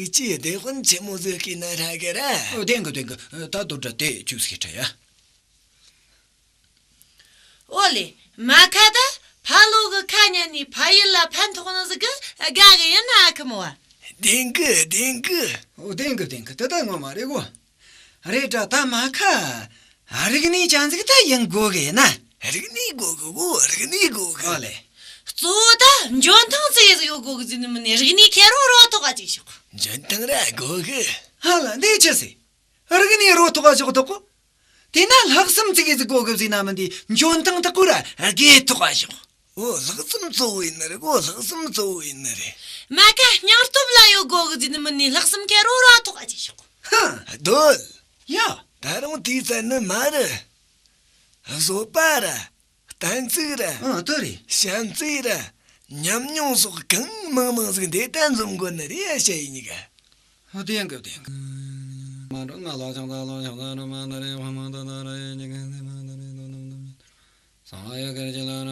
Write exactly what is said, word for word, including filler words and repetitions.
ཡིག་ཆའི་སྡེ་དཔོན་ཆེན་མོ་ཟིག་གིས་ན་ཧྲ་གི་ར། ཨོ། བདེན་གི་བདེན་གི། ད་དོ་འདྲ་དེ་ཅུག་ཟིག་ཁྲ་ཡ། ཨོ་ལེ། མ་ཁ་ད་ཕ་ལོ་གི་ཁ་ཉན་ནས་ཕ་ཡུལ་ལ་ཕན་ཐོགས་ནི་ཟིག་གི་དགའ་གི་ཡིན་ན་ཨ་ཁུ་མོ་བ། བདེན་གི་བདེན་གི། ཨོ། བདེན་གི་བདེན་གི། དེ་ད་ངོ་མ་རེད་གོ། རེད་དྲ་ད་མ་ཁ། རིག་གནས་ཅན་ཟིག་ད་ཡིན་དགོས་གི་ཡིན་ན། རིག་གནས་དགོས་གི་གོ། རིག་གནས་དགོས་གི། ཨོ་ལེ། གཙོ་བོ་ད་འཇོན་ཐང་ཙི་གེ་ཟིག་ཡོད་དགོས་གི་ཟེར་ནི་མིན་ནི། རིག་གནས་ཁེར་རོ་རོ་ཐོག་ག་ཅིག་ཤོག་འཇོན་ཐང་ར་དགོས་གི། ཧ་ལ་འདི་ཆི་ཟིག་རིག་གནས་རོ་ཐོག་ག་ཞོག་ཐོག་གོ། དེ་ན་ལྷག་བསམ་ཙི་གེ་ཟིག་དགོས་གི་ཟེར་ན་མིན་དེ། འཇོན་ཐང་ཐག་གོ་ར་དགེ་ཐོག་ག་ཞོག་ཨོ། ལྷག་བསམ་གཙོ་བོ་ཡིན་ནི་རེད་གོ། ལྷག་བསམ་གཙོ་བོ་ཡིན་ནི་རེད། མ་ཁ་སྙིང་སྟོབས་ལ་ཡོད་དགོས་གི་ཟེར་ནི་མིན་ནི། ལྷག་བསམ་ཁེར་རོ་ར་ཐོག་ག་ཅིག་ཤོག་ཧ། སྡོད། ཡ། ད་རུང་དེའི་ཚད་ནི་མ་རེད། བཟོད་པ་ར། གཏན་ཚིགས་ར། ཨ། དེ་རེད། བྱམས་བརྩེ་ར། ཉམས་མྱོང་སོགས་གང་མང་མང་ཟིག་འདི་ལྟར་འཛོམས་དགོས་ནི་རེད་ཡ། བཤད་ཡིན་ག་ཨ། བདེན་གི་བདེན་གི། མ་འགྲོ་ང་ལོ་ཆང་ད་ལོ་ཆང་ད་རུ་མ་ད་རེ་ཕ་མ་ད་ད་རེ་ཉི་ག་ཟེ་མ་ད་རེ་དོ་ནམ་ནམ་ཡིན། སང་ཡ་གར་གྱི་ལ་ར།